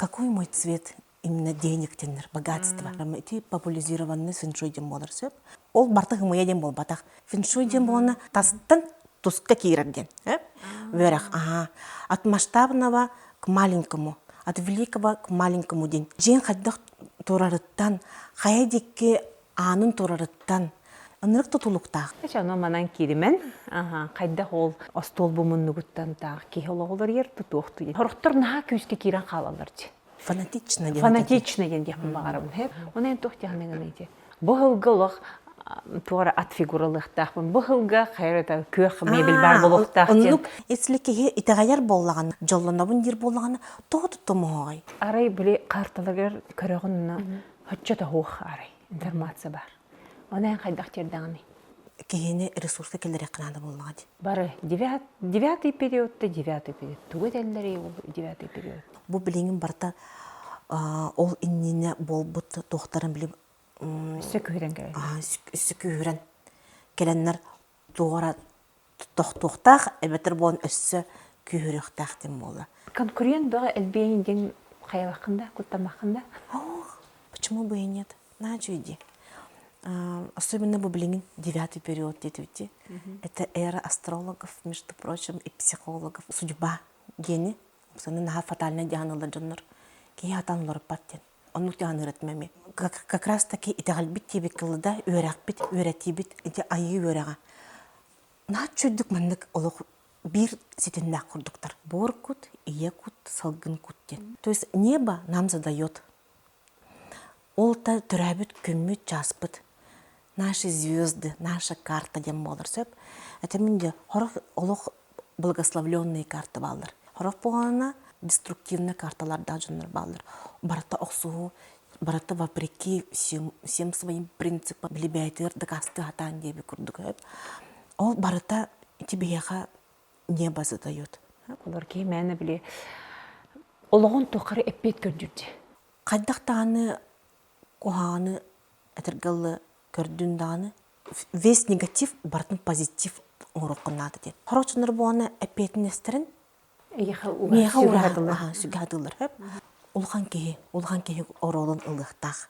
Какой мой цвет именно денег диэннэр, богатство. Ити популяризированный фэншуй диэн буолар сөп. Ол барта хымыйа диэн буолбатах. Фэншуй диэн буолана тастан туска киирэр диэн. Үөрэх, ага. От масштабного к маленькому, от великого к маленькому диэн. Дьиэн хайдах турарыттан, хайа диэки аанын турарыттан ынырык тутулуктаах. Эч ону манан кииримэн, хайдах ол остуол бу муннугуттан таах киһи олоҕулар ер тутуохту диэн. Хорохтор наһаа күүскэ киирэн хаалаллар дии. Фанатично диэн. Фанатично диэн диэхпин баҕарабын. Оны эн туох диэхинэ ити. Бу сылга олох туора ат фигуралыахтаахпын. Бу сылга хайра күөх мебель бар буолуохтаах диэн. Оннук если киһи итэҕэйэр буоллаҕына, дьоллонобун диир буоллаҕына, тоҕо туттумуһуоҕай? Арай били карталаргар көрөҕүн хоччо тоһуох арай информация бар. Оны эн хайдах тиэрдэҕиний? Киһини ресурска киллэриэххэ наада буоллаҕа дии. Бары девятый периодта девятый период. Тугу этэллэрий ол девятый период? Бу билигин барыта ол иннинэ буолбут туохтарын били Өссө күүһүрэн кэлэн. Өссө күүһүрэн кэлэннэр туора тохтуохтаах эбэтэр буолан өссө күүһүрүөхтээх диэн буолла. Конкурент бөҕө элбиэн диэн хайалаххын да, куттаммаххын да? Ох, почему бы и нет? Наачу иди. Особенно бу билигин девятый период диэтибити. Это эра астрологов, между прочим, и психологов. Судьба диэни, наһаа фатальный дьаһанылар дьоннор киһи хатан олорпат диэн. Оннук дьаһаныыр этим эмиэ. Как раз таки итэҕэлбит диэбит кылыда үөрэхпит, үөрэтиибит ити айыы үөрэҕэ. Наһаа чөйдүк маннык олох биир ситимнээх курдуктар. Буор кут, ийэ кут, салгын кут диэн. То есть небо нам задает. Ол та төрөөбүт күммүт, чааспыт. Наши звезды, наша карта диэн буолар сөп. Это мин де хорох олох благословленные карта бааллар. Хорох буолана деструктивный карталардаах дьоннор бааллар. Барыта охсуһуу, барыта вопреки всем, всем своим принципам билибээтигэр дакаастыы сатаан диэби курдук сөп. Ол барыта ити биһиэхэ небо задает. Олор киһи мээнэ били олоҕун тухары эппиэт көрдүүр Хайдах даҕаны куһаҕаны этэргэ көрдүн даҕаны весь негатив барытын позитив оҥоруоххун наада диэн. Сорох дьоннор буолана эппиэтинэстэрин миэхэ сүгэ сатыыллар. Улахан киһи, улахан киһи оруолун ылыахтаах.